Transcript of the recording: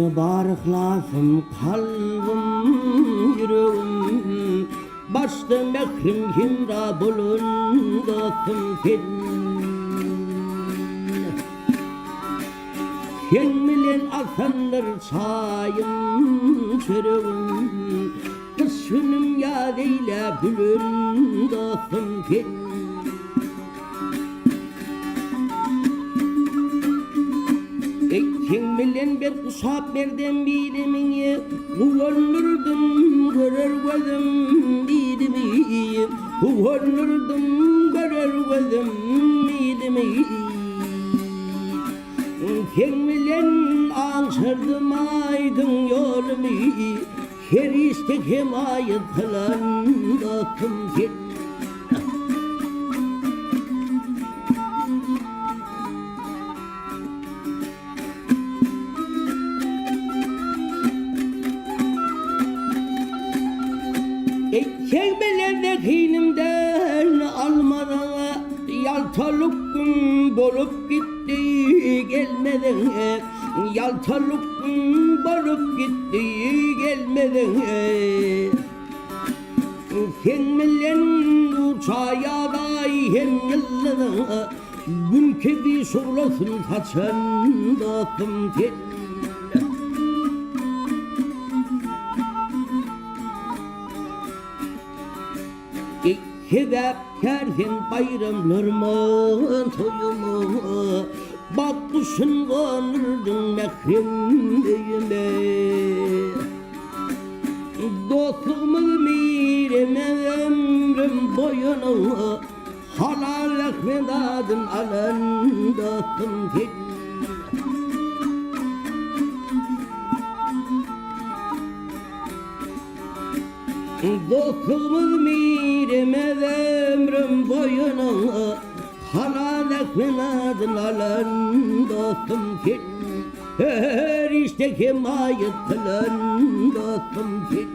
Saňa bar yhlasym, kalbym, ýüregim, Başda mährim hemra bolan dostum sen. Seň bilen alsamdyr çaýym, çöregim, Gyş günüm ýaz eýläp gülen dostum sen. Eý, seň bilen bir guşap merdem bilimiňi, Guwandyrdym görer gözüm bilimi, Guwandyrdym görer gözüm bilimi. Seň bilen aňşyrdym aýdyň ýolumy, Her işde hemaýat kylan dostum sen. Eý, seň bilen zehinimden almadyň, Ýaltalyk gün bolup gitdi gelmeziň. Ýaltalyk bolup gitdi gelmeziň. Seň bilen uçaýadaý hem ýyldyzyň, Gün kibi şuglasyn saçan dostum sen. Eý, sebäpkär sen baýramlaryma, toýuma, Bagt guşun gondurdyň mährem öýüme. Dostlugymyz miremez ömrüm boýuna, Halal zähmet adyn alan dostum sen. Dostlugymyz miremez ömrüm boýuna, Halal zähmet adyn alan dostum sen. Her işde hemaýat kylan dostum sen.